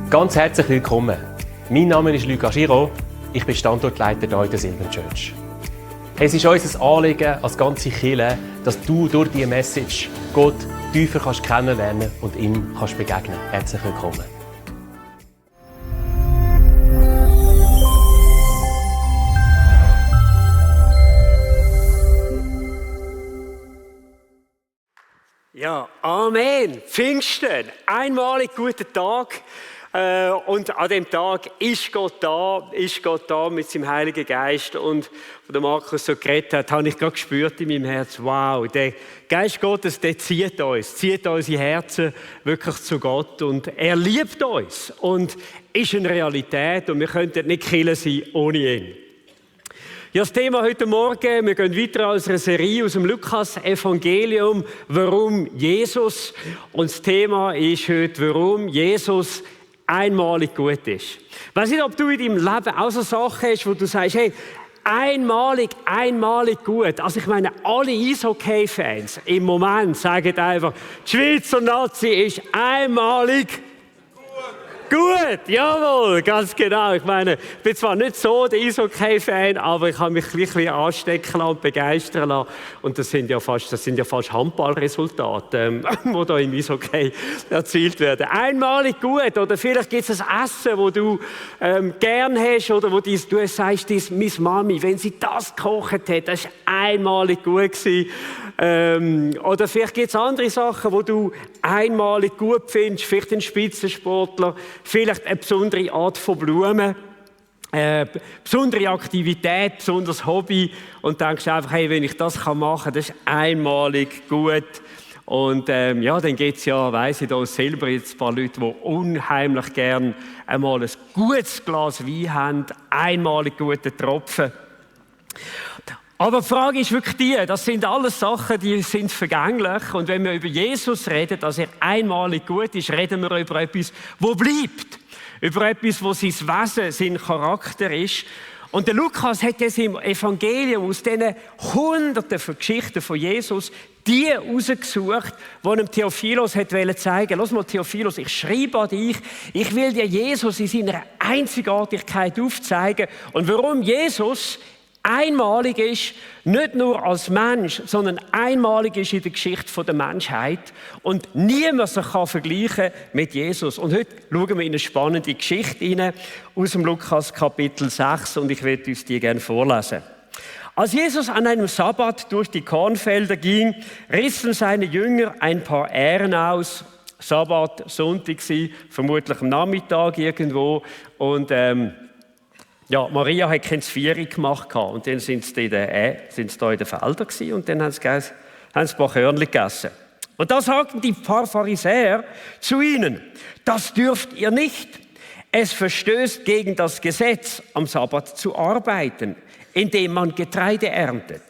Ganz herzlich willkommen. Mein Name ist Luca Giraud. Ich bin Standortleiter hier in der Silvan Church. Es ist unser Anliegen als ganze Kirche, dass du durch diese Message Gott tiefer kennenlernen und ihm begegnen kannst. Herzlich willkommen. Ja, Amen. Pfingsten, einmalig guten Tag. Und an dem Tag ist Gott da mit seinem Heiligen Geist. Und wo der Markus so geredet hat, habe ich gerade gespürt in meinem Herz, wow, der Geist Gottes, der zieht unsere Herzen wirklich zu Gott. Und er liebt uns und ist eine Realität. Und wir könnten nicht Kirche sein ohne ihn. Ja, das Thema heute Morgen, wir gehen weiter aus einer Serie aus dem Lukas-Evangelium, warum Jesus. Und das Thema ist heute, warum Jesus einmalig gut ist. Ich weiss nicht, ob du in deinem Leben auch so Sachen hast, wo du sagst, hey, einmalig gut. Also ich meine, alle Eishockey-Fans im Moment sagen einfach, die Schweizer Nazi ist einmalig gut, jawohl, ganz genau. Ich meine, ich bin zwar nicht so der Eishockey-Fan, aber ich habe mich ein bisschen anstecken lassen und begeistern lassen. Und das sind ja fast Handballresultate, die da im Eishockey erzielt werden. Einmalig gut. Oder vielleicht gibt es ein Essen, das du gern hast, oder wo du sagst, meine Mami, wenn sie das gekocht hat, das war einmalig gut gewesen. Oder vielleicht gibt es andere Sachen, die du einmalig gut findest, vielleicht ein Spitzensportler, vielleicht eine besondere Art von Blumen, besondere Aktivität, besonderes Hobby und denkst einfach, hey, wenn ich das machen kann, das ist einmalig gut. Und ja, dann gibt es ja, weiss ich da selber jetzt ein paar Leute, die unheimlich gern einmal ein gutes Glas Wein haben, einmalig gute Tropfen. Aber die Frage ist wirklich die, das sind alles Sachen, die sind vergänglich. Und wenn wir über Jesus reden, dass er einmalig gut ist, reden wir über etwas, das bleibt. Über etwas, wo sein Wesen, sein Charakter ist. Und der Lukas hat jetzt im Evangelium aus diesen Hunderten von Geschichten von Jesus die rausgesucht, die dem Theophilos zeigen wollte. Lass mal, Theophilos, ich schreibe an dich, ich will dir Jesus in seiner Einzigartigkeit aufzeigen. Und warum Jesus einmalig ist, nicht nur als Mensch, sondern einmalig ist in der Geschichte der Menschheit und niemand sich kann vergleichen mit Jesus. Und heute schauen wir in eine spannende Geschichte hinein aus dem Lukas Kapitel 6 und ich werde uns die gerne vorlesen. Als Jesus an einem Sabbat durch die Kornfelder ging, rissen seine Jünger ein paar Ähren aus. Sabbat, Sonntag, vermutlich am Nachmittag irgendwo und ja, Maria hat kein Zvieri gemacht und dann sind sie da in den Feldern gewesen, und dann haben sie ein paar Körnchen gegessen. Und da sagten die paar Pharisäer zu ihnen, das dürft ihr nicht. Es verstößt gegen das Gesetz, am Sabbat zu arbeiten, indem man Getreide erntet.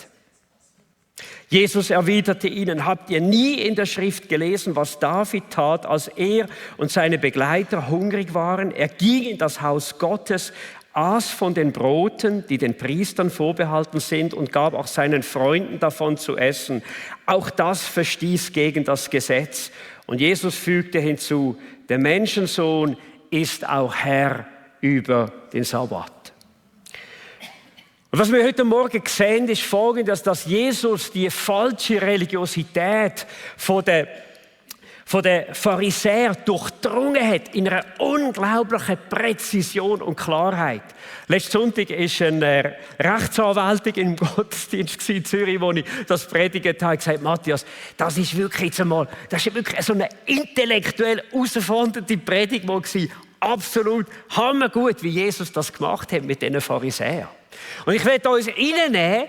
Jesus erwiderte ihnen, habt ihr nie in der Schrift gelesen, was David tat, als er und seine Begleiter hungrig waren? Er ging in das Haus Gottes, aß von den Broten, die den Priestern vorbehalten sind, und gab auch seinen Freunden davon zu essen. Auch das verstieß gegen das Gesetz. Und Jesus fügte hinzu, der Menschensohn ist auch Herr über den Sabbat. Und was wir heute Morgen sehen, ist Folgendes, dass Jesus die falsche Religiosität von den Pharisäern durchdrungen hat in einer unglaublichen Präzision und Klarheit. Letzten Sonntag war eine Rechtsanwältin im Gottesdienst in Zürich, wo ich das predigt habe, gesagt, Matthias, das ist wirklich so eine intellektuell herausfordernde Predigt, die war absolut hammergut, wie Jesus das gemacht hat mit diesen Pharisäern. Und ich werde uns reinnehmen,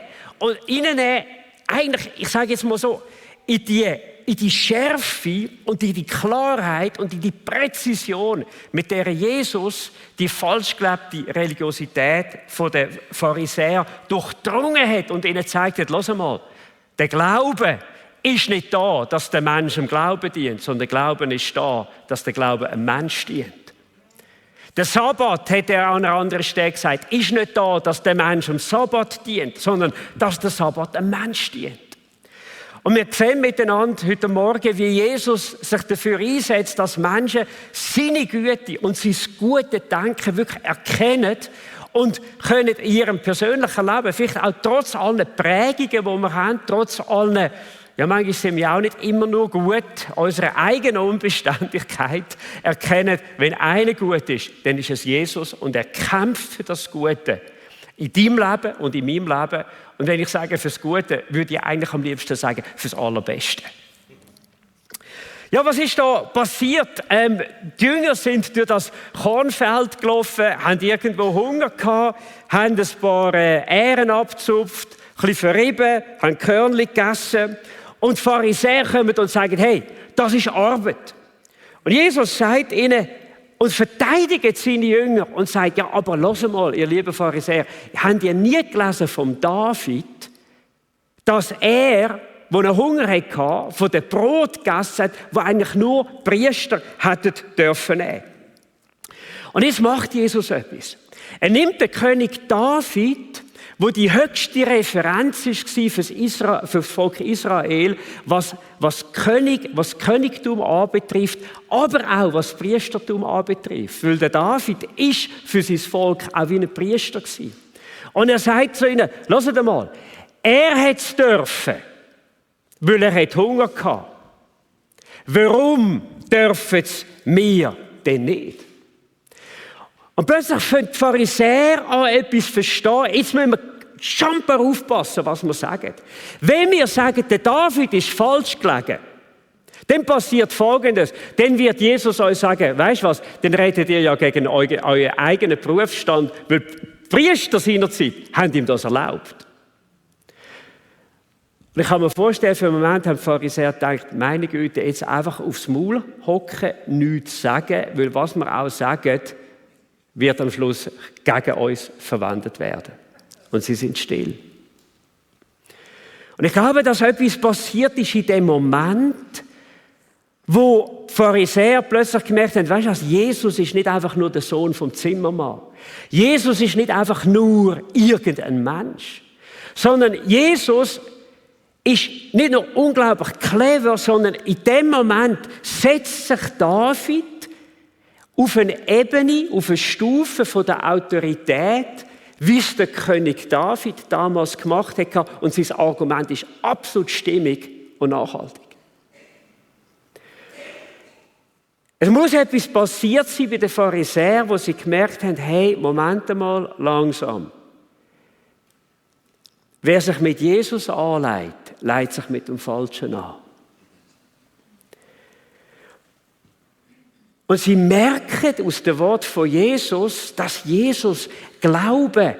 eigentlich, ich sage jetzt mal so, in die Schärfe und in die Klarheit und in die Präzision, mit der Jesus die falsch gelebte Religiosität der Pharisäer durchdrungen hat und ihnen gezeigt hat, hört mal, der Glaube ist nicht da, dass der Mensch dem Glauben dient, sondern der Glaube ist da, dass der Glaube einem Mensch dient. Der Sabbat, hat er an einer anderen Stelle gesagt, ist nicht da, dass der Mensch dem Sabbat dient, sondern dass der Sabbat einem Mensch dient. Und wir sehen miteinander heute Morgen, wie Jesus sich dafür einsetzt, dass Menschen seine Güte und sein gute Denken wirklich erkennen und können in ihrem persönlichen Leben, vielleicht auch trotz allen Prägungen, die wir haben, trotz allen, ja manchmal sind wir auch nicht immer nur gut, unsere eigene Unbeständigkeit erkennen, wenn einer gut ist, dann ist es Jesus und er kämpft für das Gute in deinem Leben und in meinem Leben. Und wenn ich sage fürs Gute, würde ich eigentlich am liebsten sagen, fürs Allerbeste. Ja, was ist da passiert? Die Jünger sind durch das Kornfeld gelaufen, haben irgendwo Hunger gehabt, haben ein paar Ähren abgezupft, ein bisschen verrieben, haben Körnchen gegessen. Und die Pharisäer kommen und sagen, hey, das ist Arbeit. Und Jesus sagt ihnen, und verteidigt seine Jünger und sagt, ja, aber hört mal, ihr lieben Pharisäer, habt ihr nie gelesen vom David, dass er, wo er Hunger hatte, von dem Brot gegessen hat, wo eigentlich nur Priester hätten dürfen nehmen. Und jetzt macht Jesus etwas. Er nimmt den König David, wo die höchste Referenz war für das Volk Israel, was Königtum anbetrifft, aber auch was Priestertum anbetrifft. Weil der David ist für sein Volk auch wie ein Priester gewesen. Und er sagt zu ihnen, hört mal, er hätte es dürfen, weil er hat Hunger hatte. Warum dürfen es wir denn nicht? Und plötzlich fangen die Pharisäer an, etwas zu verstehen. Jetzt müssen wir schambar aufpassen, was wir sagen. Wenn wir sagen, der David ist falsch gelegen, dann passiert Folgendes. Dann wird Jesus euch sagen, weißt du was, dann redet ihr ja gegen euren eigenen Berufsstand, weil die Priester seinerzeit haben ihm das erlaubt. Und ich kann mir vorstellen, für einen Moment haben die Pharisäer gedacht, meine Güte, jetzt einfach aufs Maul hocken, nichts sagen, weil was wir auch sagen, wird am Schluss gegen uns verwendet werden. Und sie sind still. Und ich glaube, dass etwas passiert ist in dem Moment, wo die Pharisäer plötzlich gemerkt haben, weißt du was, Jesus ist nicht einfach nur der Sohn vom Zimmermann. Jesus ist nicht einfach nur irgendein Mensch, sondern Jesus ist nicht nur unglaublich clever, sondern in dem Moment setzt sich David auf eine Ebene, auf eine Stufe von der Autorität, wie es der König David damals gemacht hat. Und sein Argument ist absolut stimmig und nachhaltig. Es muss etwas passiert sein bei den Pharisäern, wo sie gemerkt haben, hey, Moment mal, langsam. Wer sich mit Jesus anlegt, leitet sich mit dem Falschen an. Und sie merken aus dem Wort von Jesus, dass Jesus Glauben,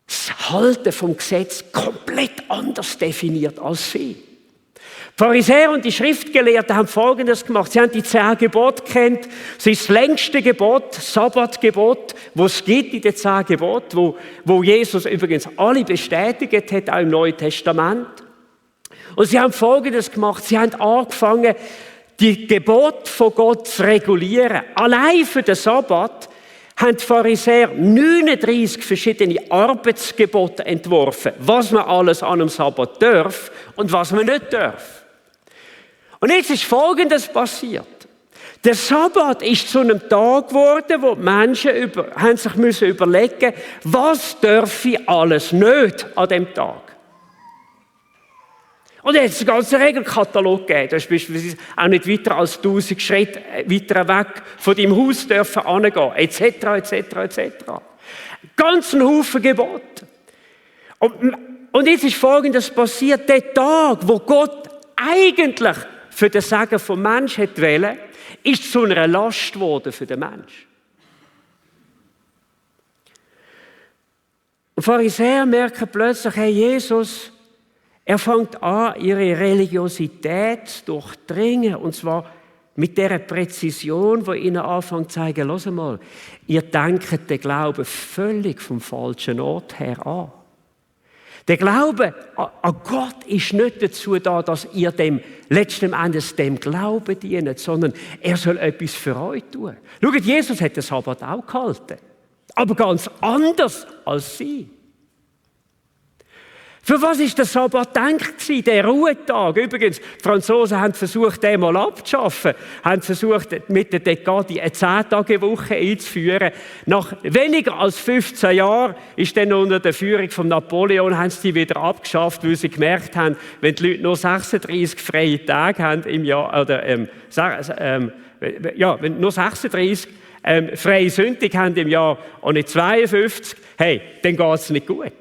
das Halten vom Gesetz komplett anders definiert als sie. Die Pharisäer und die Schriftgelehrten haben Folgendes gemacht. Sie haben die 10 Gebote gekannt. Das ist das längste Gebot, das Sabbatgebot, das es gibt in den 10 Geboten, wo Jesus übrigens alle bestätigt hat, auch im Neuen Testament. Und sie haben Folgendes gemacht. Sie haben angefangen, die Gebote von Gott zu regulieren. Allein für den Sabbat haben die Pharisäer 39 verschiedene Arbeitsgebote entworfen, was man alles an einem Sabbat darf und was man nicht darf. Und jetzt ist Folgendes passiert. Der Sabbat ist zu einem Tag geworden, wo die Menschen haben sich überlegen, was darf ich alles nicht an dem Tag. Und er hat einen ganzen Regelkatalog gegeben. Da ist beispielsweise auch nicht weiter als 1000 Schritte weiter weg von deinem Haus dürfen angehen, etc., etc., etc. Ganz ein Haufen Gebote. Und jetzt ist Folgendes passiert. Der Tag, wo Gott eigentlich für den Segen vom Mensch wollte, ist zu einer Last geworden für den Mensch. Und Pharisäer merken plötzlich, hey, Jesus, er fängt an, ihre Religiosität zu durchdringen, und zwar mit dieser Präzision, die ihnen anfängt zu zeigen, hört mal, ihr denkt den Glauben völlig vom falschen Ort her an. Der Glaube an Gott ist nicht dazu da, dass ihr dem letzten Endes dem Glauben dient, sondern er soll etwas für euch tun. Schaut, Jesus hat den Sabbat auch gehalten, aber ganz anders als sie. Für was ist der Sabbat gedacht gewesen, der Ruhetag? Übrigens, die Franzosen haben versucht, den mal abzuschaffen, haben versucht, mit der Dekade eine 10-Tage-Woche einzuführen. Nach weniger als 15 Jahren ist dann unter der Führung von Napoleon haben sie die wieder abgeschafft, weil sie gemerkt haben, wenn die Leute nur 36 freie Tage haben im Jahr, oder wenn nur 36 freie Sündig haben im Jahr und nicht 52, hey, dann geht es nicht gut.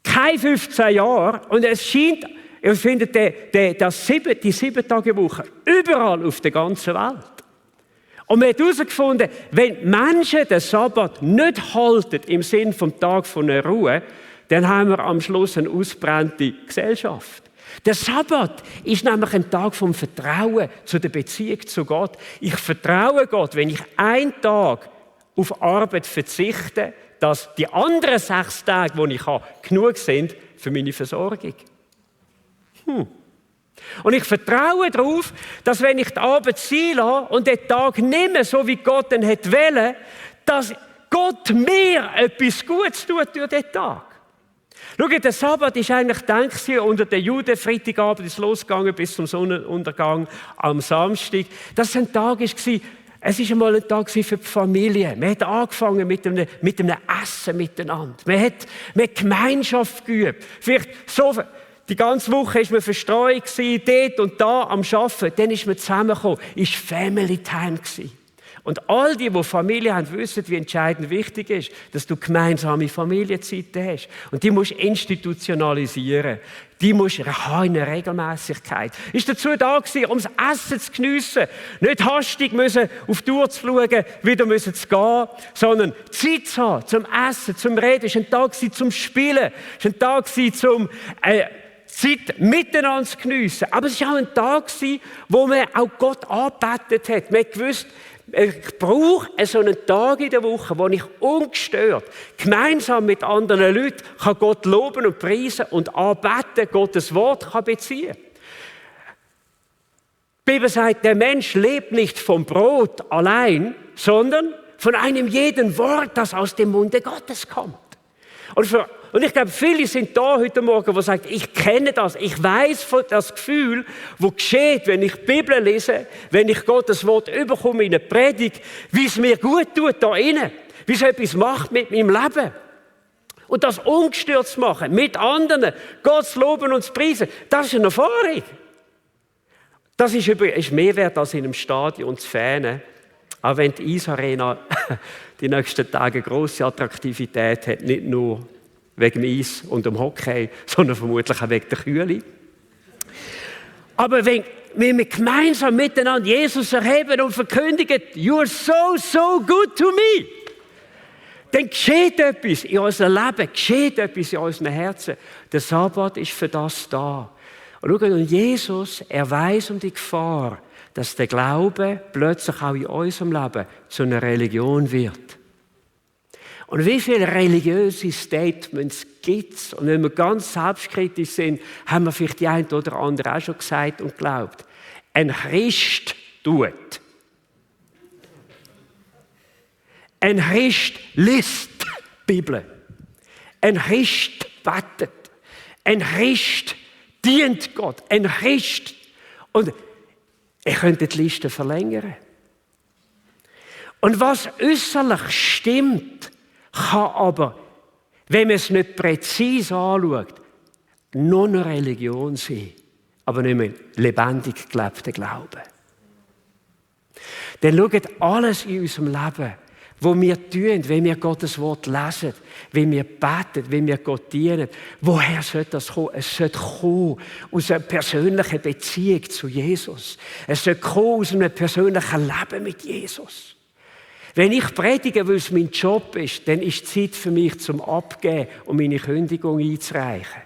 Keine 15 Jahre und es scheint, ihr findet die 7-Tage-Woche überall auf der ganzen Welt. Und man hat herausgefunden, wenn Menschen den Sabbat nicht halten im Sinn vom Tag von der Ruhe, dann haben wir am Schluss eine ausbrannte Gesellschaft. Der Sabbat ist nämlich ein Tag vom Vertrauen zu der Beziehung zu Gott. Ich vertraue Gott, wenn ich einen Tag auf Arbeit verzichte, dass die anderen 6 Tage, die ich habe, genug sind für meine Versorgung. Und ich vertraue darauf, dass wenn ich die Arbeit sein lasse und den Tag nehme, so wie Gott ihn wollte, dass Gott mir etwas Gutes tut durch den Tag. Schau, der Sabbat ist eigentlich gedacht, unter den Juden, Freitagabend ist losgegangen bis zum Sonnenuntergang am Samstag. Das war ein Tag, es war einmal ein Tag für die Familie. Man hat angefangen mit einem Essen miteinander. Man hat Gemeinschaft geübt. Vielleicht so, die ganze Woche war man verstreut, dort und da am Arbeiten. Dann ist man zusammengekommen. Es war Family Time. Und all die Familie haben, wissen, wie entscheidend wichtig ist, dass du gemeinsame Familienzeiten hast. Und die musst du institutionalisieren. Die musst du haben in einer Regelmässigkeit. Ist dazu da gewesen, um das Essen zu geniessen. Nicht hastig müssen auf die Uhr zu schauen, wieder müssen zu gehen, sondern Zeit zu haben zum Essen, zum Reden. Es war ein Tag zum Spielen. Es war ein Tag zum Zeit miteinander zu geniessen. Aber es war auch ein Tag, wo man auch Gott angebetet hat. Man hat gewusst, ich brauche so einen Tag in der Woche, wo ich ungestört, gemeinsam mit anderen Leuten Gott loben und preisen und anbeten, Gottes Wort beziehen. Die Bibel sagt, der Mensch lebt nicht vom Brot allein, sondern von einem jeden Wort, das aus dem Munde Gottes kommt. Und ich glaube, viele sind da heute Morgen, die sagen, ich kenne das, ich weiß von das Gefühl, das geschieht, wenn ich die Bibel lese, wenn ich Gottes Wort überkomme in eine Predigt, wie es mir gut tut da innen, wie es etwas macht mit meinem Leben. Und das ungestört zu machen, mit anderen, Gott zu loben und zu preisen, das ist eine Erfahrung. Das ist mehr wert als in einem Stadion zu fanen. Auch wenn die Eisarena die nächsten Tage grosse Attraktivität hat, nicht nur wegen dem Eis und dem Hockey, sondern vermutlich auch wegen der Kühle. Aber wenn wir gemeinsam miteinander Jesus erheben und verkündigen, you are so good to me, dann geschieht etwas in unserem Leben, geschieht etwas in unserem Herzen. Der Sabbat ist für das da. Und schau, Jesus, er weiss um die Gefahr, dass der Glaube plötzlich auch in unserem Leben zu einer Religion wird. Und wie viele religiöse Statements gibt es? Und wenn wir ganz selbstkritisch sind, haben wir vielleicht die eine oder andere auch schon gesagt und geglaubt. Ein Christ tut. Ein Christ liest die Bibel. Ein Christ betet. Ein Christ dient Gott. Ein Christ. Und ich könnte die Liste verlängern. Und was äußerlich stimmt, kann aber, wenn man es nicht präzise anschaut, nur eine Religion sein, aber nicht mehr lebendig gelebter Glaube. Dann schaut alles in unserem Leben, was wir tun, wenn wir Gottes Wort lesen, wenn wir beten, wenn wir Gott dienen. Woher soll das kommen? Es soll kommen aus einer persönlichen Beziehung zu Jesus. Es soll kommen aus einem persönlichen Leben mit Jesus. Wenn ich predige, weil es mein Job ist, dann ist Zeit für mich zum Abgeben und meine Kündigung einzureichen.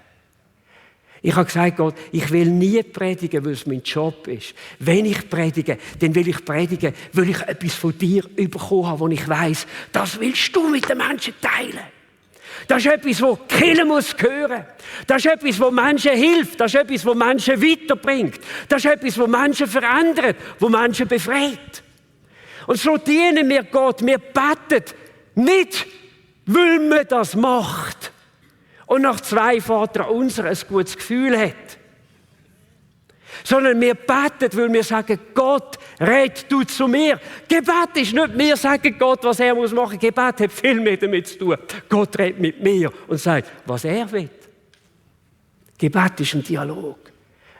Ich habe gesagt, Gott, ich will nie predigen, weil es mein Job ist. Wenn ich predige, dann will ich predigen, weil ich etwas von dir bekommen habe, wo ich weiss, das willst du mit den Menschen teilen. Das ist etwas, das keiner muss hören. Das ist etwas, das Menschen hilft. Das ist etwas, das Menschen weiterbringt. Das ist etwas, das Menschen verändert, das Menschen befreit. Und so dienen wir Gott. Wir beten nicht, weil man das macht. und nach 2 Vaterunser ein gutes Gefühl hat. Sondern wir beten, weil wir sagen, Gott, red du zu mir. Gebet ist nicht, wir sagen Gott, was er machen muss. Gebet hat viel mehr damit zu tun. Gott redet mit mir und sagt, was er will. Gebet ist ein Dialog.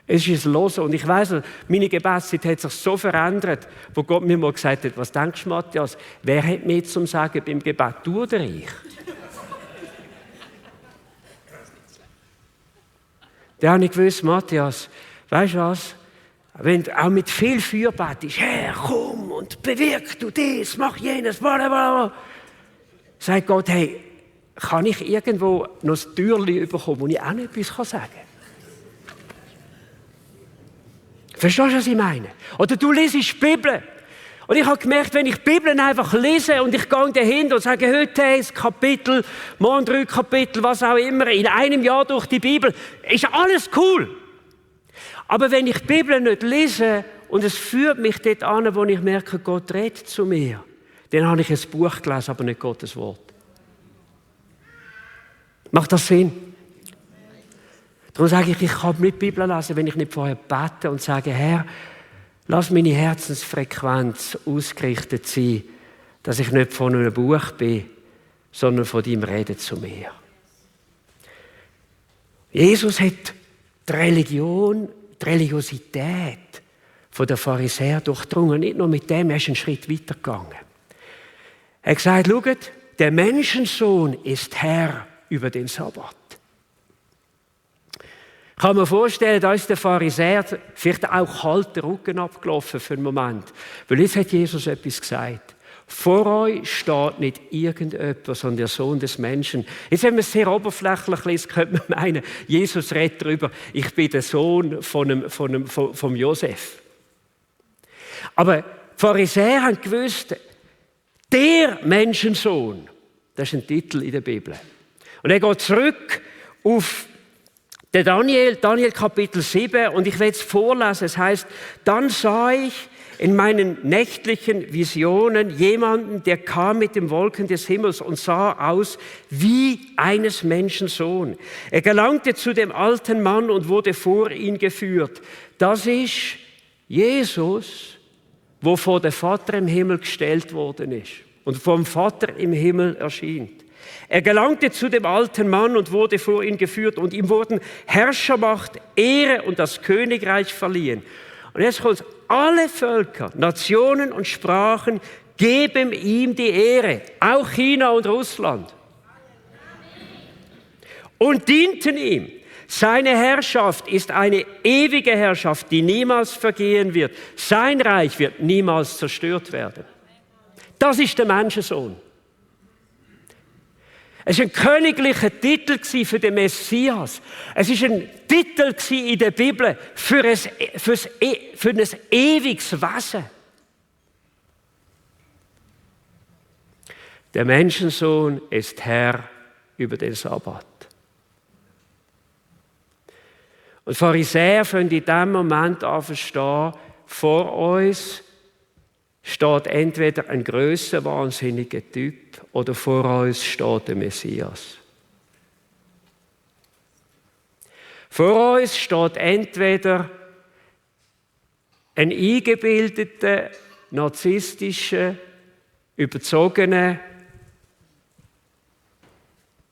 Es ist ein Hören. Und ich weiss, meine Gebetszeit hat sich so verändert, wo Gott mir mal gesagt hat, was denkst du, Matthias, wer hat mehr zum Sagen beim Gebet, du oder ich? Dann habe ich gewusst, Matthias, weißt du was? Wenn du auch mit viel Feuer betest, Herr, komm und bewirk du das, mach jenes, blablabla. Sagt Gott, hey, kann ich irgendwo noch ein Türchen bekommen, wo ich auch noch etwas sagen kann? Verstehst du, was ich meine? Oder du liest die Bibel. Und ich habe gemerkt, wenn ich die Bibel einfach lese und ich gehe dahinter und sage, heute ein Kapitel, morgen 3 Kapitel, was auch immer, in einem Jahr durch die Bibel, ist alles cool. Aber wenn ich die Bibel nicht lese und es führt mich dort an, wo ich merke, Gott redet zu mir, dann habe ich ein Buch gelesen, aber nicht Gottes Wort. Macht das Sinn? Darum sage ich kann nicht die Bibel lesen, wenn ich nicht vorher bete und sage, Herr, lass meine Herzensfrequenz ausgerichtet sein, dass ich nicht von einem Buch bin, sondern von deinem Reden zu mir. Jesus hat die Religiosität der Pharisäer durchdrungen. Nicht nur mit dem, er ist einen Schritt weitergegangen. Er hat gesagt, schaut, der Menschensohn ist Herr über den Sabbat. Ich kann mir vorstellen, da ist der Pharisäer vielleicht auch kalt den Rücken abgelaufen für einen Moment. Weil jetzt hat Jesus etwas gesagt. Vor euch steht nicht irgendjemand, sondern der Sohn des Menschen. Jetzt, wenn man es sehr oberflächlich liest, könnte man meinen, Jesus redet darüber, ich bin der Sohn vom Josef. Aber die Pharisäer haben gewusst, der Menschensohn, das ist ein Titel in der Bibel. Und er geht zurück auf der Daniel Kapitel 7, und ich werde es vorlesen. Es heißt, dann sah ich in meinen nächtlichen Visionen jemanden, der kam mit den Wolken des Himmels und sah aus wie eines Menschen Sohn. Er gelangte zu dem alten Mann und wurde vor ihn geführt. Das ist Jesus, wo vor dem Vater im Himmel gestellt worden ist und vom Vater im Himmel erschien. Er gelangte zu dem alten Mann und wurde vor ihn geführt, und ihm wurden Herrschermacht, Ehre und das Königreich verliehen. Und jetzt kommt, alle Völker, Nationen und Sprachen geben ihm die Ehre, auch China und Russland. Und dienten ihm. Seine Herrschaft ist eine ewige Herrschaft, die niemals vergehen wird. Sein Reich wird niemals zerstört werden. Das ist der Menschensohn. Es war ein königlicher Titel für den Messias. Es war ein Titel in der Bibel für ein ewiges Wesen. Der Menschensohn ist Herr über den Sabbat. Und die Pharisäer fangen in diesem Moment an zu verstehen, vor uns steht entweder ein grösser, wahnsinniger Typ oder vor uns steht der Messias. Vor uns steht entweder ein eingebildeter, narzisstischer, überzogener,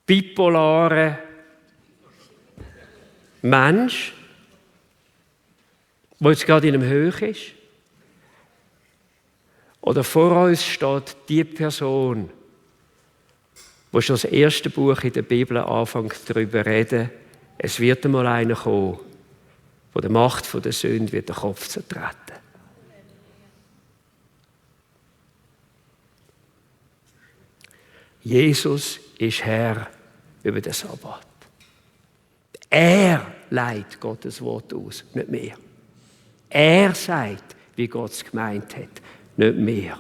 bipolarer Mensch, der jetzt gerade in einem Höch ist. Oder vor uns steht die Person, die schon das erste Buch in der Bibel anfängt darüber zu reden, es wird einmal einer kommen, von der Macht der Sünde wird der Kopf zertreten. Jesus ist Herr über den Sabbat. Er leitet Gottes Wort aus, nicht mehr. Er sagt, wie Gott es gemeint hat, nicht mehr.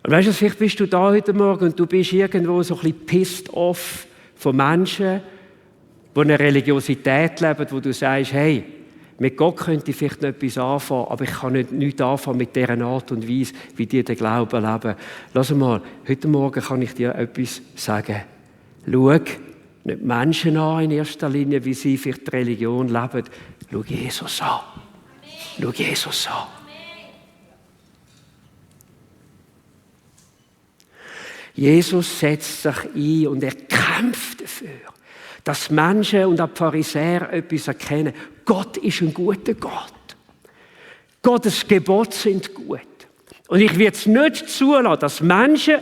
Und weißt du, vielleicht bist du da heute Morgen und du bist irgendwo so ein bisschen pissed off von Menschen, die eine Religiosität leben, wo du sagst, hey, mit Gott könnte ich vielleicht noch etwas anfangen, aber ich kann nichts anfangen mit dieser Art und Weise, wie die den Glauben leben. Lass mal, heute Morgen kann ich dir etwas sagen. Schau, Nicht Menschen an in erster Linie, wie sie für die Religion leben. Schau Jesus an. Schau Jesus an. Jesus setzt sich ein und er kämpft dafür, dass Menschen und auch die Pharisäer etwas erkennen. Gott ist ein guter Gott. Gottes Gebote sind gut. Und ich werde es nicht zulassen, dass Menschen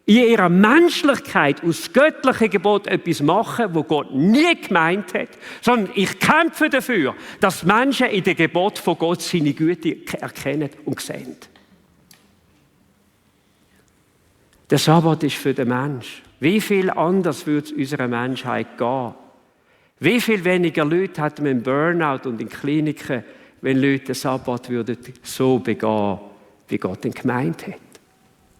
in ihrer Menschlichkeit aus göttlichen Gebot etwas machen, wo Gott nie gemeint hat, sondern ich kämpfe dafür, dass Menschen in dem Gebot von Gott seine Güte erkennen und sehen. Der Sabbat ist für den Mensch. Wie viel anders würde es unserer Menschheit gehen? Wie viel weniger Leute hätten wir im Burnout und in Kliniken, wenn Leute den Sabbat würden so begehen, wie Gott ihn gemeint hat?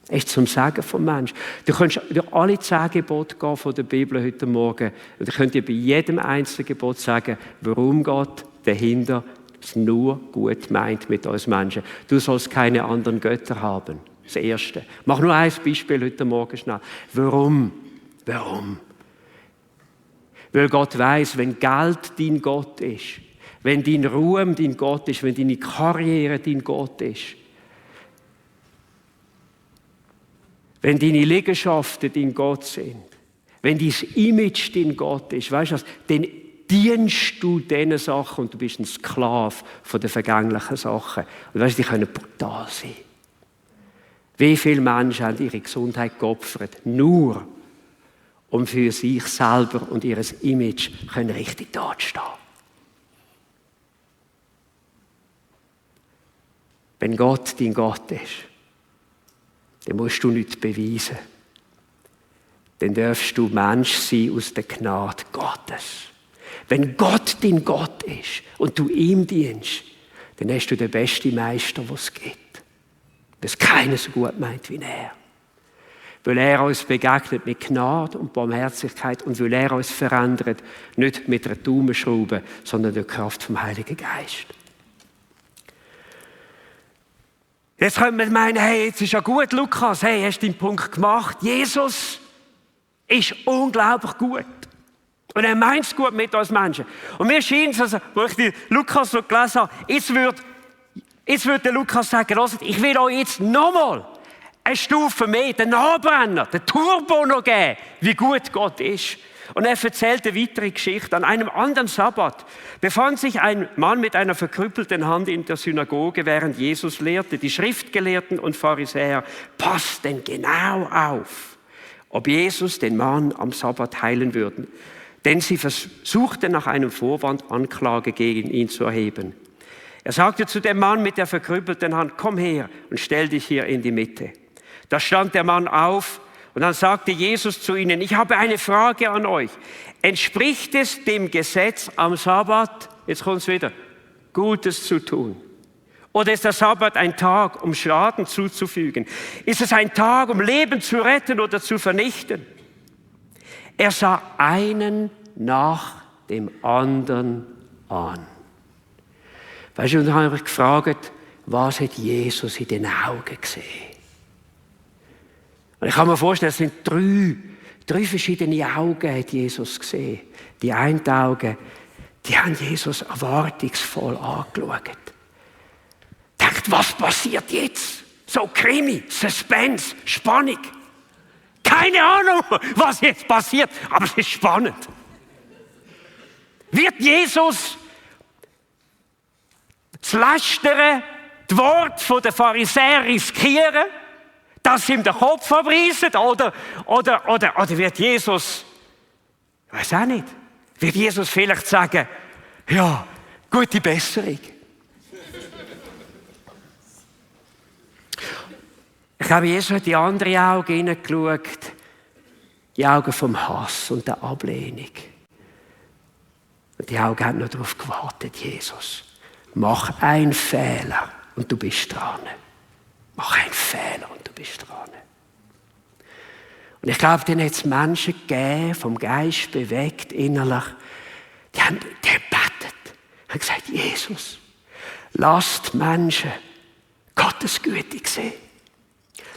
Das ist zum Sagen vom Menschen. Du kannst durch alle 10 Gebote gehen von der Bibel heute Morgen und du könnt dir bei jedem einzelnen Gebot sagen, warum Gott dahinter es nur gut meint mit uns Menschen. Du sollst keine anderen Götter haben. Das Erste. Mach nur ein Beispiel heute Morgen schnell. Warum? Warum? Weil Gott weiss, wenn Geld dein Gott ist, wenn dein Ruhm dein Gott ist, wenn deine Karriere dein Gott ist, wenn deine Liegenschaften dein Gott sind, wenn dein Image dein Gott ist, weißt du was, dann dienst du diesen Sachen und du bist ein Sklave von den vergänglichen Sachen. Und weißt du, die können brutal sein. Wie viele Menschen haben ihre Gesundheit geopfert, nur um für sich selber und ihr Image richtig dastehen. Wenn Gott dein Gott ist, dann musst du nichts beweisen. Dann darfst du Mensch sein aus der Gnade Gottes. Wenn Gott dein Gott ist und du ihm dienst, dann hast du den besten Meister, den es gibt. Dass keiner so gut meint wie er. Weil er uns begegnet mit Gnade und Barmherzigkeit und weil er uns verändert, nicht mit einer Daumenschraube, sondern durch die Kraft vom Heiligen Geist. Jetzt könnte man meinen, hey, jetzt ist ja gut, Lukas, hey, hast du deinen Punkt gemacht. Jesus ist unglaublich gut. Und er meint es gut mit uns Menschen. Und mir scheint es, also, wo ich den Lukas so gelesen habe, jetzt würde der Lukas sagen, ich will euch jetzt nochmal eine Stufe mehr, den Nachbrenner, den Turbo noch geben, wie gut Gott ist. Und er erzählt eine weitere Geschichte. An einem anderen Sabbat befand sich ein Mann mit einer verkrüppelten Hand in der Synagoge, während Jesus lehrte. Die Schriftgelehrten und Pharisäer passten genau auf, ob Jesus den Mann am Sabbat heilen würde. Denn sie versuchten nach einem Vorwand Anklage gegen ihn zu erheben. Er sagte zu dem Mann mit der verkrüppelten Hand, komm her und stell dich hier in die Mitte. Da stand der Mann auf und dann sagte Jesus zu ihnen, ich habe eine Frage an euch. Entspricht es dem Gesetz am Sabbat, jetzt kommt es wieder, Gutes zu tun? Oder ist der Sabbat ein Tag, um Schaden zuzufügen? Ist es ein Tag, um Leben zu retten oder zu vernichten? Er sah einen nach dem anderen an. Weißt du, und dann habe ich gefragt, was hat Jesus in den Augen gesehen? Und ich kann mir vorstellen, es sind drei verschiedene Augen hat Jesus gesehen. Die einen Augen, die haben Jesus erwartungsvoll angeschaut. Denkt, was passiert jetzt? So Krimi, Suspense, Spannung. Keine Ahnung, was jetzt passiert, aber es ist spannend. Wird Jesus das Lästern, das Wort der Pharisäer riskieren, dass sie ihm den Kopf abreißen? Oder wird Jesus, ich weiß auch nicht, wird Jesus vielleicht sagen, ja, gute Besserung. Ich glaube, Jesus hat die andere Augen hineingeschaut, die Augen vom Hass und der Ablehnung. Und die Augen haben nur darauf gewartet, Jesus. Mach einen Fehler und du bist dran. Mach einen Fehler und du bist dran. Und ich glaube, dann hat es Menschen gegeben, vom Geist bewegt, innerlich, die haben gebetet, haben gesagt, Jesus, lasst Menschen Gottes Güte sehen.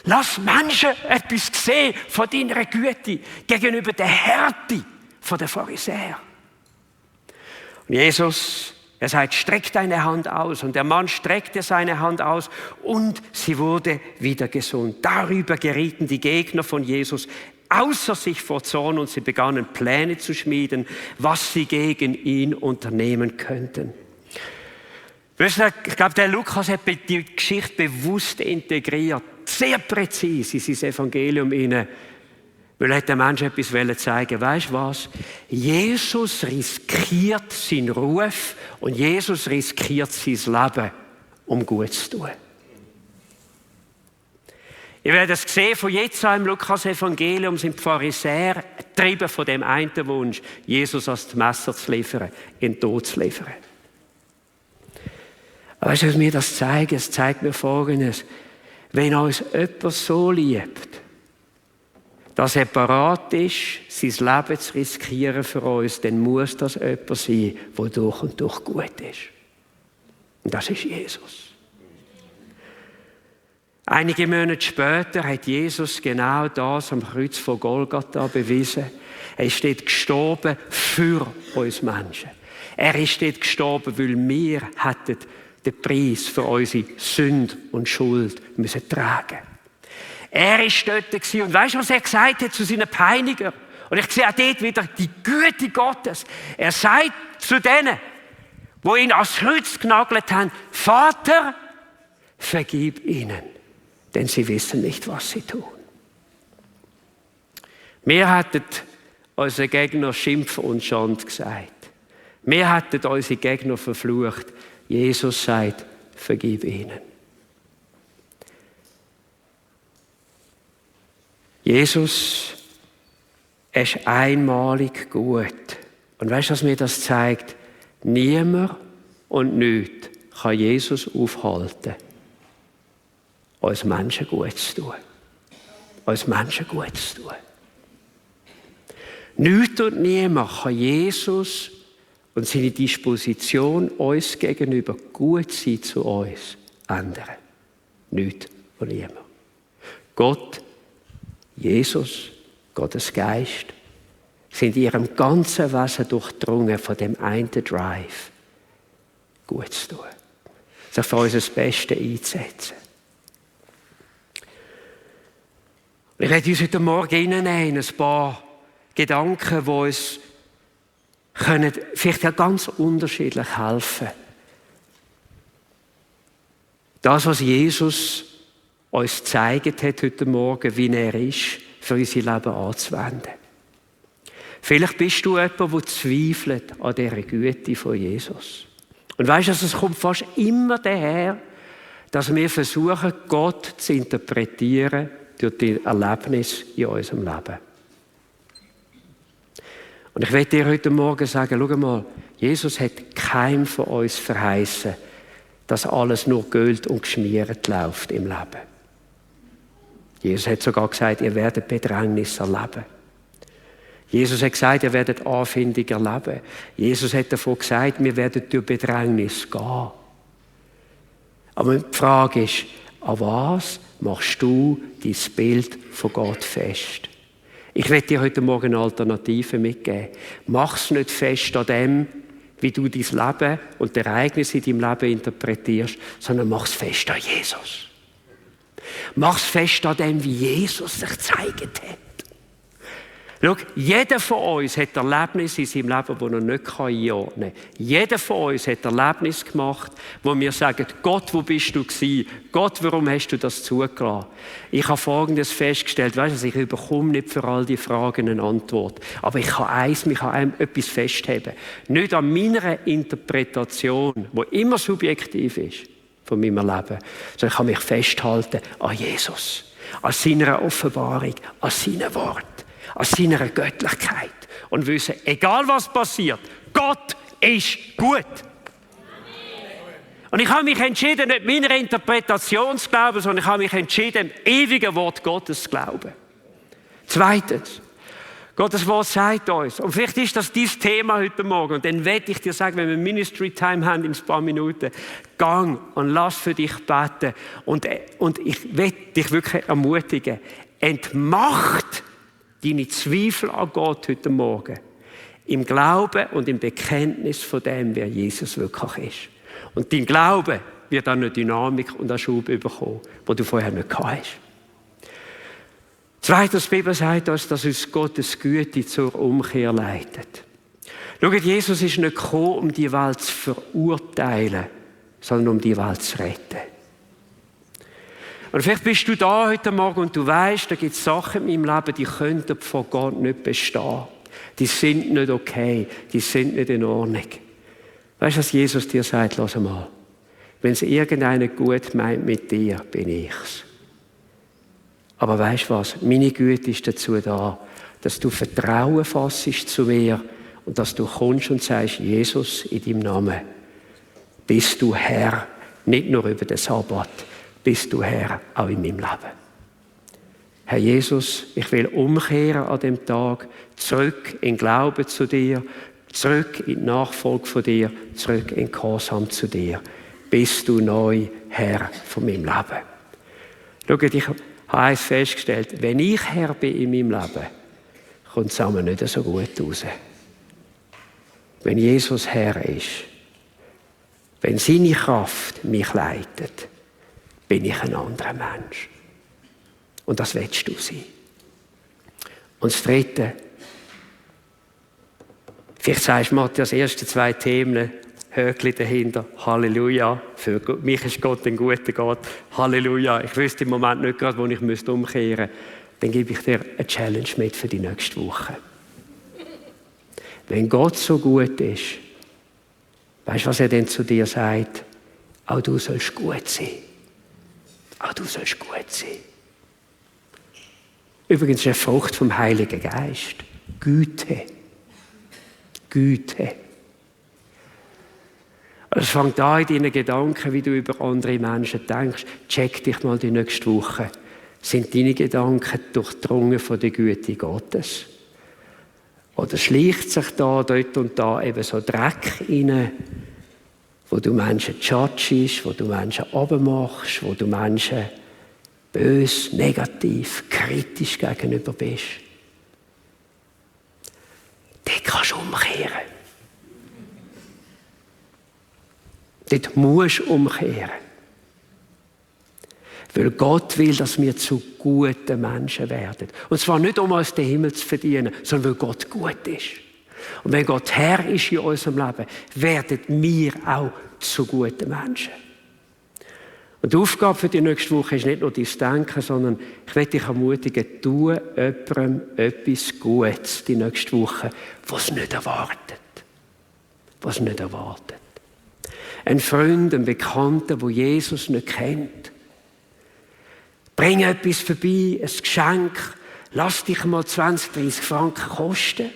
Lass Menschen etwas sehen von deiner Güte gegenüber der Härte der Pharisäer. Und Jesus, er sagt, streck deine Hand aus. Und der Mann streckte seine Hand aus und sie wurde wieder gesund. Darüber gerieten die Gegner von Jesus außer sich vor Zorn und sie begannen Pläne zu schmieden, was sie gegen ihn unternehmen könnten. Ich glaube, der Lukas hat die Geschichte bewusst integriert, sehr präzise in sein Evangelium hinein, weil er den Menschen etwas zeigen wollte. Weißt du was? Jesus riskiert seinen Ruf und Jesus riskiert sein Leben, um gut zu tun. Ihr werdet es sehen, von jetzt an im Lukas-Evangelium sind die Pharisäer getrieben von dem einen Wunsch, Jesus als Messer zu liefern, in den Tod zu liefern. Aber weißt du, was mir das zeigt? Es zeigt mir Folgendes. Wenn uns jemand so liebt, dass er bereit ist, sein Leben zu riskieren für uns, dann muss das jemand sein, der durch und durch gut ist. Und das ist Jesus. Einige Monate später hat Jesus genau das am Kreuz von Golgatha bewiesen. Er ist dort gestorben für uns Menschen. Er ist dort gestorben, weil wir hätten den Preis für unsere Sünde und Schuld müssen tragen. Er war dort und weißt du, was er gesagt hat zu seinen Peinigern? Und ich sehe auch dort wieder die Güte Gottes. Er sagt zu denen, die ihn ans Kreuz genagelt haben, Vater, vergib ihnen, denn sie wissen nicht, was sie tun. Wir hätten unseren Gegner Schimpf und Schand gesagt. Wir hätten unsere Gegner verflucht. Jesus sagt, vergib ihnen. Jesus, er ist einmalig gut. Und weißt du, was mir das zeigt? Niemand und nichts kann Jesus aufhalten, uns Menschen gut zu tun. Uns Menschen gut zu tun. Nichts und niemand kann Jesus und seine Disposition uns gegenüber gut sein zu uns ändern. Nichts und niemand. Gott, Jesus, Gottes Geist sind in ihrem ganzen Wesen durchdrungen von dem einen Drive, gut zu tun. Sich für uns das Beste einzusetzen. Ich werde uns heute Morgen hineinnehmen, ein paar Gedanken, die uns können vielleicht ja ganz unterschiedlich helfen. Das, was Jesus uns gezeigt hat heute Morgen, wie er ist, für unser Leben anzuwenden. Vielleicht bist du jemand, der zweifelt an dieser Güte von Jesus. Und weisst du, es kommt fast immer daher, dass wir versuchen, Gott zu interpretieren durch die Erlebnisse in unserem Leben. Und ich will dir heute Morgen sagen, schau mal, Jesus hat keinem von uns verheißen, dass alles nur Gold und geschmiert läuft im Leben. Jesus hat sogar gesagt, ihr werdet Bedrängnis erleben. Jesus hat gesagt, ihr werdet Anfindung erleben. Jesus hat davon gesagt, wir werden durch Bedrängnis gehen. Aber die Frage ist, an was machst du dein Bild von Gott fest? Ich werde dir heute Morgen eine Alternative mitgeben. Mach es nicht fest an dem, wie du dein Leben und die Ereignisse in deinem Leben interpretierst, sondern mach es fest an Jesus. Mach es fest an dem, wie Jesus sich gezeigt hat. Schau, jeder von uns hat Erlebnisse in seinem Leben, die er nicht einordnen kann. Jeder von uns hat Erlebnisse gemacht, wo wir sagen, Gott, wo bist du gewesen? Gott, warum hast du das zugelassen? Ich habe Folgendes festgestellt, weißt du, ich bekomme nicht für all die Fragen eine Antwort. Aber ich kann etwas festheben. Nicht an meiner Interpretation, die immer subjektiv ist, von meinem Leben, sondern ich kann mich festhalten an Jesus, an seiner Offenbarung, an seinem Wort, an seiner Göttlichkeit und wissen, egal was passiert, Gott ist gut. Und ich habe mich entschieden, nicht meiner Interpretation zu glauben, sondern ich habe mich entschieden, dem ewigen Wort Gottes zu glauben. Zweitens, Gottes Wort sagt uns, und vielleicht ist das dein Thema heute Morgen, und dann werde ich dir sagen, wenn wir Ministry Time haben in ein paar Minuten, gang und lass für dich beten. Und ich werde dich wirklich ermutigen, entmacht deine Zweifel an Gott heute Morgen im Glauben und im Bekenntnis von dem, wer Jesus wirklich ist. Und dein Glaube wird dann eine Dynamik und einen Schub bekommen, den du vorher nicht gehabt hast. Zweitens, die Bibel sagt uns, dass uns Gottes Güte zur Umkehr leitet. Schaut, Jesus ist nicht gekommen, um die Welt zu verurteilen, sondern um die Welt zu retten. Und vielleicht bist du da heute Morgen und du weißt, da gibt es Sachen in meinem Leben, die könnten vor Gott nicht bestehen. Die sind nicht okay, die sind nicht in Ordnung. Weißt du, was Jesus dir sagt? Lass mal. Wenn es irgendeiner gut meint mit dir, bin ich's. Aber weißt du was? Meine Güte ist dazu da, dass du Vertrauen fassest zu mir und dass du kommst und sagst, Jesus, in deinem Namen bist du Herr, nicht nur über den Sabbat, bist du Herr auch in meinem Leben. Herr Jesus, ich will umkehren an dem Tag, zurück in Glauben zu dir, zurück in die Nachfolge von dir, zurück in Gehorsam zu dir. Bist du neu Herr von meinem Leben. Schau, ich habe eines festgestellt, wenn ich Herr bin in meinem Leben, kommt es zusammen nicht so gut raus. Wenn Jesus Herr ist, wenn seine Kraft mich leitet, bin ich ein anderer Mensch. Und das willst du sein. Und das Dritte, vielleicht sagst du, Matthias, die ersten 2 Themen, Höckli dahinter, Halleluja, für mich ist Gott ein guter Gott, Halleluja, ich wüsste im Moment nicht gerade, wo ich umkehren müsste, dann gebe ich dir eine Challenge mit für die nächste Woche. Wenn Gott so gut ist, weißt du, was er denn zu dir sagt? Auch du sollst gut sein. Auch du sollst gut sein. Übrigens eine Frucht vom Heiligen Geist. Güte. Güte. Es fängt an in deinen Gedanken, wie du über andere Menschen denkst. Check dich mal die nächste Woche. Sind deine Gedanken durchdrungen von der Güte Gottes? Oder schleicht sich da, dort und da eben so Dreck rein, wo du Menschen judgest, wo du Menschen runtermachst, wo du Menschen bös, negativ, kritisch gegenüber bist? Dort kannst du umkehren. Dort musst du umkehren. Weil Gott will, dass wir zu guten Menschen werden. Und zwar nicht, um uns den Himmel zu verdienen, sondern weil Gott gut ist. Und wenn Gott Herr ist in unserem Leben, werden wir auch zu guten Menschen. Und die Aufgabe für die nächste Woche ist nicht nur dein Denken, sondern ich möchte dich ermutigen, tu jemandem etwas Gutes die nächste Woche, was es nicht erwartet. Was nicht erwartet. Ein Freund, ein Bekannter, der Jesus nicht kennt. Bring etwas vorbei, ein Geschenk. Lass dich mal 20, 30 Franken kosten.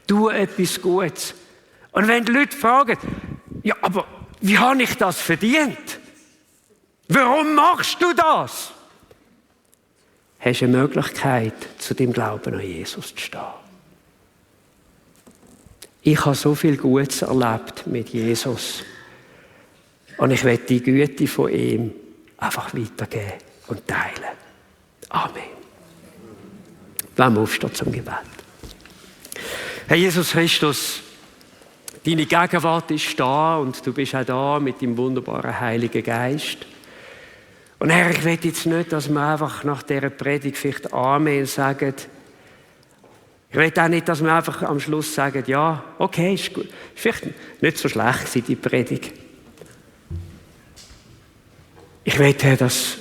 Tu etwas Gutes. Und wenn die Leute fragen, ja, aber wie habe ich das verdient? Warum machst du das? Hast du eine Möglichkeit, zu dem Glauben an Jesus zu stehen. Ich habe so viel Gutes erlebt mit Jesus. Und ich werde die Güte von ihm einfach weitergeben und teilen. Amen. Wollen wir aufstehen zum Gebet. Herr Jesus Christus, deine Gegenwart ist da und du bist auch da mit deinem wunderbaren Heiligen Geist. Und Herr, ich will jetzt nicht, dass wir einfach nach dieser Predigt vielleicht Amen sagen. Ich will auch nicht, dass wir einfach am Schluss sagen, ja, okay, ist gut. Ist vielleicht nicht so schlecht gewesen, die Predigt. Ich will, Herr, dass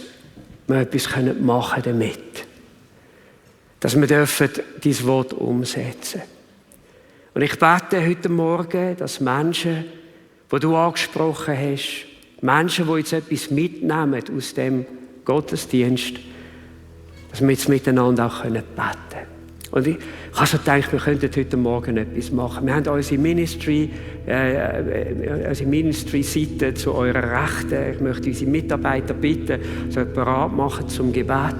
wir etwas machen damit. Dass wir dein Wort umsetzen dürfen. Und ich bete heute Morgen, dass Menschen, die du angesprochen hast, Menschen, die jetzt etwas mitnehmen aus dem Gottesdienst, dass wir jetzt miteinander auch beten können. Und ich habe so gedacht, wir könnten heute Morgen etwas machen. Wir haben unsere Ministry-Seite zu eurer Rechten. Ich möchte unsere Mitarbeiter bitten, so bereit machen zum Gebet.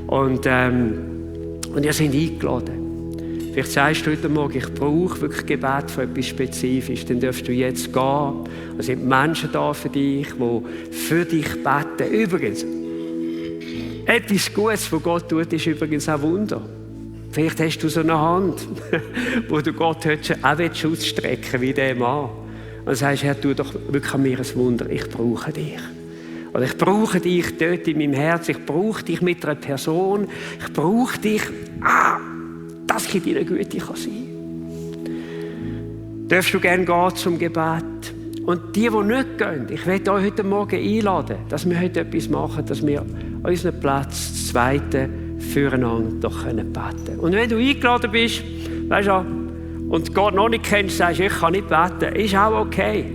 Und ihr seid eingeladen. Vielleicht sagst du heute Morgen, ich brauche wirklich Gebet für etwas Spezifisches. Dann darfst du jetzt gehen. Es sind Menschen da für dich, die für dich beten. Übrigens, etwas Gutes, was Gott tut, ist übrigens auch Wunder. Vielleicht hast du so eine Hand, wo du Gott heute auch ausstrecken wie der Mann. Und sagst, Herr, tu doch wirklich an mir ein Wunder. Ich brauche dich. Oder ich brauche dich dort in meinem Herz. Ich brauche dich mit einer Person. Ich brauche dich, dass ich deine Güte sein kann. Darfst du gerne gehen zum Gebet? Und die nicht gehen, ich möchte euch heute Morgen einladen, dass wir heute etwas machen, dass wir an unserem Platz das Zweite füreinander doch beten können. Und wenn du eingeladen bist, weißt du, und Gott noch nicht kennst, sagst ich kann nicht beten, ist auch okay.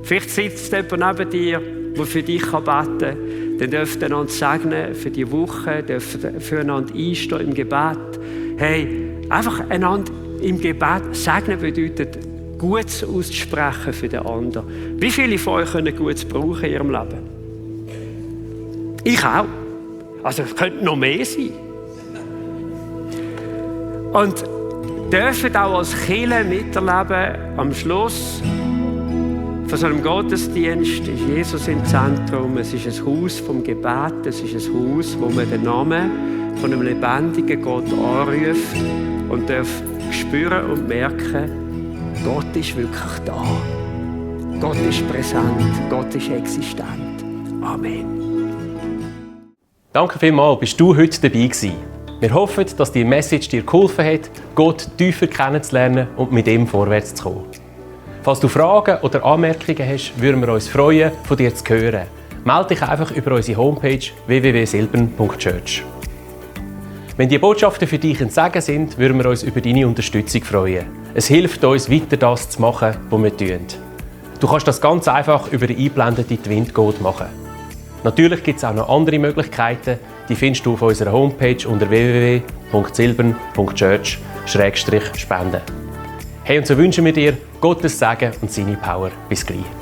Vielleicht sitzt jemand neben dir, der für dich beten kann. Dann dürft ihr einander segnen für die Woche, dürft füreinander einstehen im Gebet. Hey, einfach einander im Gebet segnen bedeutet, Gutes auszusprechen für den anderen. Wie viele von euch können Gutes brauchen in ihrem Leben? Ich auch. Also es könnte noch mehr sein. Und dürfen auch als Kirche miterleben, am Schluss von so einem Gottesdienst ist Jesus im Zentrum. Es ist ein Haus vom Gebet, es ist ein Haus, wo man den Namen von einem lebendigen Gott anruft und darf spüren und merken, Gott ist wirklich da. Gott ist präsent, Gott ist existent. Amen. Danke vielmals, bist du heute dabei gewesen. Wir hoffen, dass die Message dir geholfen hat, Gott tiefer kennenzulernen und mit ihm vorwärts zu kommen. Falls du Fragen oder Anmerkungen hast, würden wir uns freuen, von dir zu hören. Melde dich einfach über unsere Homepage www.silbern.church. Wenn die Botschaften für dich ein Segen sind, würden wir uns über deine Unterstützung freuen. Es hilft uns, weiter das zu machen, was wir tun. Du kannst das ganz einfach über den eingeblendeten Twint-Code machen. Natürlich gibt es auch noch andere Möglichkeiten, die findest du auf unserer Homepage unter www.silbern.church/spenden. Hey, und so wünschen wir dir Gottes Segen und seine Power. Bis gleich.